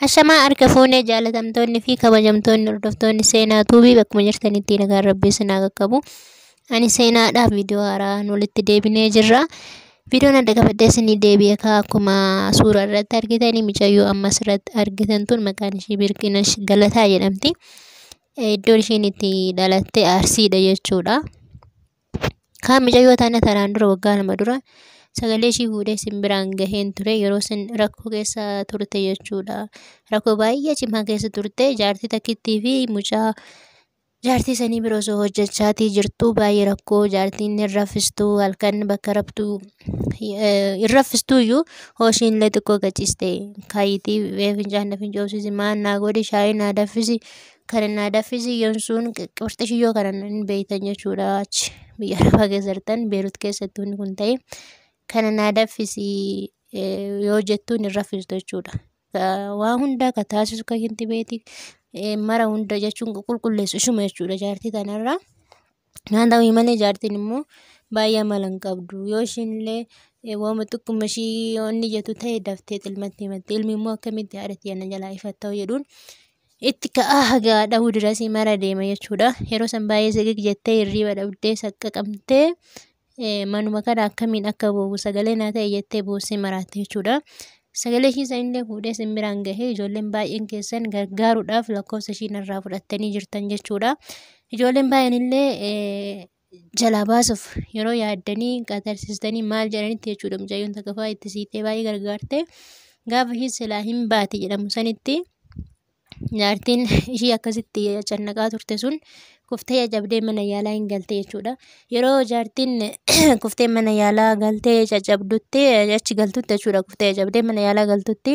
Ashamaa harka fuunee jaalatamtoonni fi kabajamtoonni hordoftoonni Seenaa Tuubii bakkuma jirtanitti nagaan Rabbii isin haa qaqqabu. Ani Seenaadhaaf viidiyoo haaraan walitti deebinee jirra. Viidiyoon adda qabadhee isinii deebi'e kaa akkuma suuraa irratti argitanii mucayyoo amma asirratti argitan tun maqaan ishii Birqinash Galataa jedhamti. Iddoon ishiin itti dhalatte Arsiidha jechuudha. Kaan mucayyoo tana tanaan dura waggaa 2 dura sagalee ishii fuudhee isin biraan gaheen ture yeroo isin rakkoo keessa turte jechuudha. Rakkoo baay'ee cimaa keessa turte, jaartii takkittii fi mucaa jaartii sanii bira osoo hojjechaatii jirtu baay'ee rakkoo, jaartiin hin raffistuu, halkan bakka raftu hin raffistuu iyyuu, hooshiin illee xiqqoo gachiiste kaayitii fincaan na fincoofsisi, maal naa godhi, shaayii naa danfisi, kana naa danfisi, yoon qirxishiyyoo kana hin beektan jechuudha. Achi biyya arabaa keessa jirtan, Beerut keessatti wanni kun ta'e, kana naa danfisi yoo jettuun hin raffistu jechuudha. Waa hundaa ka taasisu kan hin beeti mara hunda jechuun qulqulleessu ishuma jechuudha jaartii tanarraa. Haa ta'u malee jaartiin immoo baay'ee amala hin qabdu. Yoo ishiin illee waama xiqquma ishii inni jettu ta'e daftee xilmatti himatti. Ilmi immoo akkamitti haadha tiyya jalaa ifatta jedhuun itti ka'aa haga dhahuu dirasii mara deema jechuudha. Yeroo san baay'ee siqiq jettee hirriiba dhabdee saqqaqamtee manuma kana akkamiin akka boo'u sagalee naa ta'e jettee boossee maraatte jechuudha. Sagalee ishii sanillee fuudhee isin biraan gahee ijoolleen baay'een keessan gargaaruudhaaf lakkoofsa ishii narraa fudhattanii jirtan jechuudha. Ijoolleen baay'een illee jalaa baasuuf yeroo yaaddanii qatarsiistanii maal jedhanitti jechuudha, mucayyoon takka fa'aa itti siitee baay'ee gargaarte. Gaafa ishii silaa hin baate jedhamu sanitti jaartiin ishii akkasitti cannaqaa turte sun kuftee caccabdee mana yaalaa hin galte jechuudha. Yeroo jaartiin kuftee mana yaalaa galtee caccabdutti, achi galtutti jechuudha, kuftee caccabdee mana yaalaa galtutti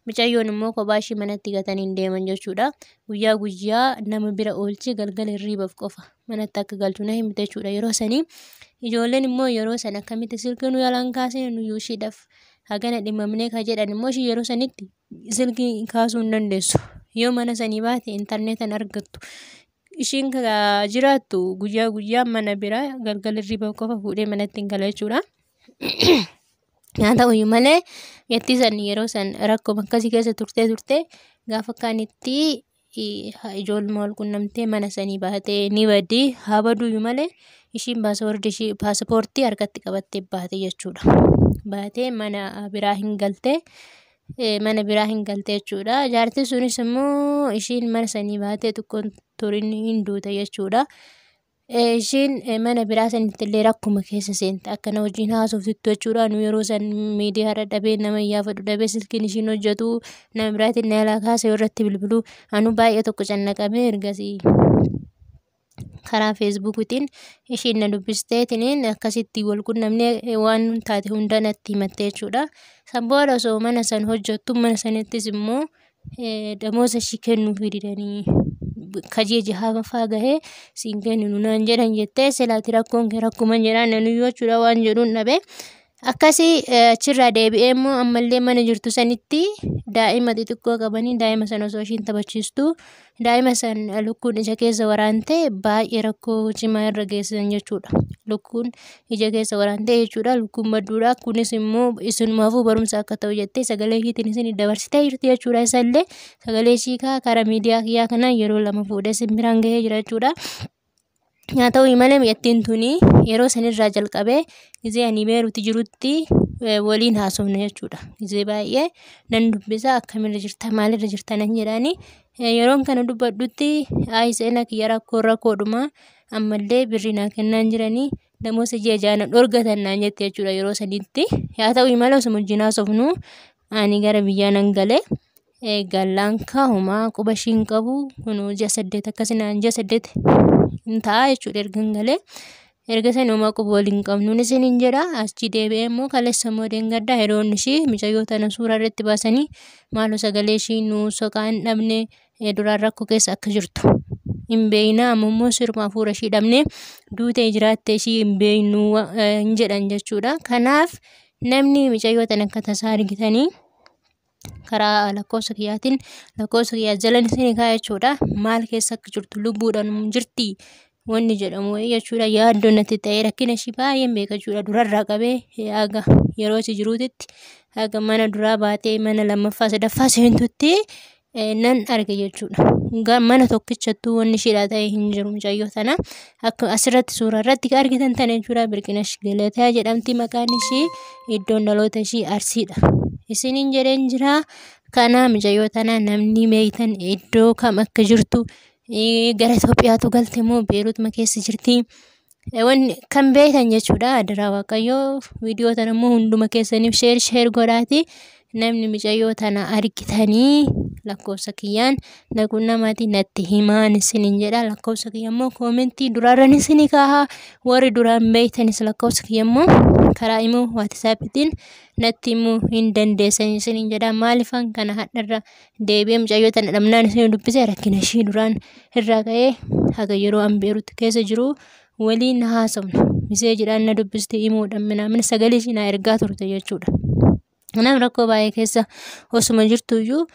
mucayyoon immoo kophaa ishii manatti gatanii hin deeman jechuudha. Guyyaa guyyaa nama bira oolchi, galgala hirriibaaf qofa manatti akka galchu na himte jechuudha. Yeroo sanii ijoolleen immoo yeroo sana akkamitti silkii nu yaalaan kaasine, nuyyuu ishiidhaaf hagana dhimmamnee ka jedhan immoo ishii yeroo sanitti silkii kaasuu hin dandeessu. Yoo mana sanii baate intarneetan argattu. Ishiin jiraattu guyyaa guyyaa mana biraa, galgala hirriiba qofa fuudhee manatti hin gala jechuudha. Haa ta'uyyuu malee yetti san yeroo san rakkoo akkasii keessa turtee turte gaafa kaanitti ijoolluma wal qunnamtee mana sanii baatee ni baddi. Haa baduyyuu malee ishiin paaspoortii harkatti qabattee baate jechuudha. Baatee mana biraa hin galte. Mana biraa hin galte jechuudha. Jaartiin sunis immoo ishiin mana sanii baatee xiqqoon turin hin duute jechuudha. Ishiin mana biraa sanitti illee rakkuma keessa seente akkana wajjin haasoftutti jechuudha. Nu yeroo san miidiyaa irra dhabee nama iyyaafadhu dhabee, silkiin ishiin hojjetu nama biraatiin na jalaa kaasa, yoo irratti bilbiluu anu baay'ee tokko cannaqamee, ergasii karaa feesbuukiitiin ishiin na dubbisteetiniin akkasitti wal qunnamnee waan taate hunda natti himatte jechuudha. San booda osoo mana san hojjettu mana sanittis immoo damooza ishii kennuufii didanii, kajee jaha gahee siin kenninu naan jedhan jettee, silaati rakkoon kee rakkuman jedhaan nanuyyuu jechuudha waan jedhuun dhabe. Akkasii achirraa deebi'ee immoo ammallee mana jirtu sanitti daa'ima xixiqqoo qabanii, daa'ima sana osoo ishiin taphachiistu daa'ima san lukkuun ija keessa waraantee baay'ee rakkoo cimaa irra geessisan jechuudha. Lukkuun ija keessa waraantee jechuudha. Lukkuun badduudha. Kunis immoo isinumaafuu barumsa akka ta'u jettee sagalee ishiitiin isin dabarsitee jirti jechuudha. Isallee sagalee ishii karaa miidiyaa kiyyaa kanaan yeroo 2 fuudhee isin biraan gahee jira jechuudha. Haa ta'u malee mi'attiin tuni yeroo sanirraa jalqabee gizee ani Beeruuti jirutti waliin haasofna jechuudha. Gizee baay'ee nan dubbisa, akkamirra jirta, maalirra jirta nan jedhaani. Yeroon kana dubbadhutti ayi seenaa kiyya rakkoo rakkoodhuma, ammallee birrii naa kennaan jiranii, damoosa ji'a jaana dhorgatan naan jette jechuudha yeroo sanitti. Haa ta'u malee osuma wajjin haasofnu ani gara biyyaa nan galee. Gallaan kaahumaa quba ishiin qabu kunuu ji'a 8 akkasii naan ji'a 8 hin ta'a jechuudha erga hin galee. Erga sana homaa quba waliin qabnuun isiniin jedha. Achi deebi'ee immoo kaleessa immoo deengaddaa yeroon ishii mucayyoo tana suuraa irratti baasanii maaloo sagalee ishii nuu soqaa hin dhabne, duraan rakkoo keessa akka jirtu hin beekna, amma immoo sirma hafuura ishii dhabne, duutee jiraatte ishii hin beeknu hin jedhan jechuudha. Kanaaf namni mucayyoo tana akka tasaa argitanii karaa lakkoofsa kiyyaatiin, lakkoofsa kiyyaa jalan isinii kaa'e jechuudha. Maal keessa akka jirtu, lubbuudhaan jirti Wanni jedhamu wayii jechuudha yaaddoo natti ta'ee rakkina ishii baay'een beeka jechuudha. Durarraa qabee haga yeroo ishii jiruutitti haga mana duraa baatee mana lammaffaa sadaffaa seentutti nan arge jechuudha. Mana tokkichattuu wanni ishiidhaa ta'e hin jiru mucayyoo tana. Akka asirratti suuraa irratti argitan tana jechuudha. Birqinash Galataa jedhamti maqaan ishii, iddoon dhaloota ishii Arsiidha. Isiniin jedheen jira. Kana mucayyoo tana namni beektan iddoo kam akka jirtu, gara Itoophiyaatu galte moo Beerutuma keessa jirti? Wanni kan beektan jechuudha. Adaraa Waaqayyoo viidiyoo tana immoo hunduma keessaniif share share godhaati. Namni mucayyoo tana argitanii lakkoofsa kiyyaan naquunnamaatii natti himaan isiniin jedha. Lakkoofsa kiyya immoo koomentii duraarran isinii kaahaa. Warri duraan beektanis lakkoofsa kiyya immoo karaa immoo WhatsAppiitiin natti himuu hin dandeessan isiniin jedha. Maaliifan kana hadharra deebi'ee mucayyoo tana dhabnaan isin dubbise? Rakkina ishii duraan irraa ka'ee haga yeroo an Beeruut keessa jiru waliin haasofna. Miseejiidhaan na dubbiste, imoodhaan minaamina sagalee ishii na ergaa turte jechuudha. Kanaaf rakkoo baay'ee keessa osuma jirtuyyuu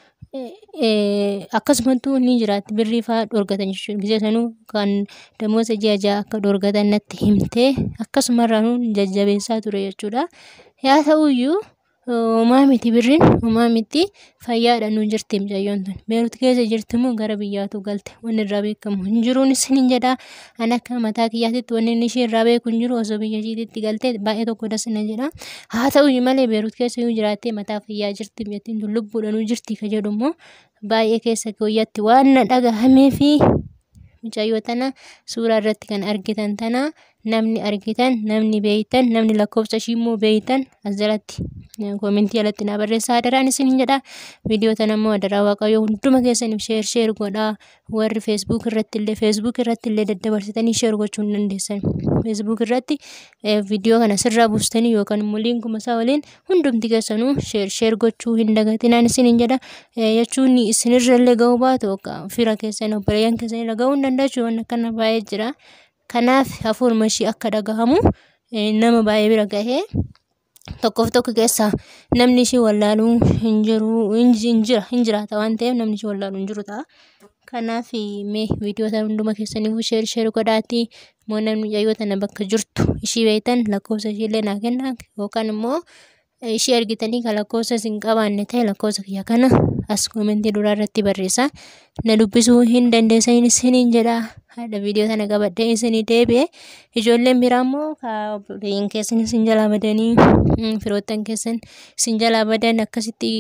akkasumattuu ni jiraatti, birrii fa'aa dhorgatan jechuudha. Gisee sanuu kan damooza ji'a 6 akka dhorgatan natti himtee akkasumarraanuu jajjabeessaa ture jechuudha. Yaa ta'uyyuu homaa miti, birriin homaa miti, fayyaadha nu jirti mucayyoon tun. Beerut keessa jirti moo gara biyyaatu galte wanni irraa beekamu hin jiruun isiniin jedha. Ani akka mataa kiyyaatitti wanni inni ishee irraa beeku hin jiru. Osoo biyya ishiititti galte baay'ee tokko das na jedha. Haa ta'uyyuu malee Beerut keessa yoo jiraattee mataa fayyaa jirti biyyattiin tun, lubbuudha nu jirti ka jedhu immoo baay'ee keessa kooyyatti waan na dhagahamee fi mucayyoo tana suuraa irratti kan argitan tana namni argitan, namni beeytan, namni lakkoofsa ishii immoo beeytan as jalatti koomentii jalatti naa barreessaa adaraan isiniin jedha. Viidiyoo tana immoo adaraa Waaqayyoo hunduma keessaniif share share godhaa. Warri Facebook irratti illee, Facebook irratti illee daddabarsitanii share gochuu hin dandeessan. Facebook irratti viidiyoo kana sirraa buustanii yookaan immoo liinkuma isaa waliin hundumti keessanuu share share gochuu hin dagatinaan isiniin jedha. Jechuun isinirra illee ga'uu baatu fira keessan, obboleeyyan keessan irra ga'uu hin danda'a jechuudha. Waan akkana baay'ee jira. Kanaaf hafuuruma ishii akka dhagahamu nama baay'ee bira gahee tokkoof tokko keessaa namni ishii wallaaluu hin jiru, hin jira, hin jiraata waan ta'eef namni ishii wallaaluu hin jiru ta'a. Kanaaf mee viidiyoo tana hunduma keessaniifuu share share godhaatii immoo namni mucayyoo tana bakka jirtu ishii beektan lakkoofsa ishii illee naa kennaa, yookaan immoo ishii argitanii kan lakkoofsa isin qabaanne ta'e lakkoofsa kiyya kana as koomentii duraa irratti barreessaa. Na dubbisuu hin dandeessan isiniin jedha. Haadha viidiyoo tana qabadhee isinii deebi'e. Ijoolleen biraa immoo obboleeyyan keessan isin jalaa badanii, firoottan keessan isin jalaa badan akkasitti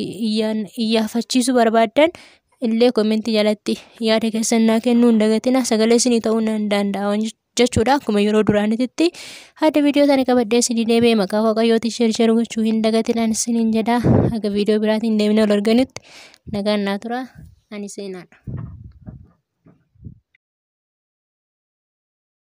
iyyaafachiisuu barbaaddan illee koomentii jalatti yaada keessan naa kennuu hin dagatina. Sagalee isinii ta'uu nan danda'a jechuudha. Akkuma yeroo duraanitti haadha viidiyoo tana qabadhee isinii deebi'e, maqaa Waaqayyootiin share share gochuu hin dagatinaan isiniin jedha. Haga viidiyoo biraatiin deemnee ol arganitti nagaan naa tura. Ani Seenaadha.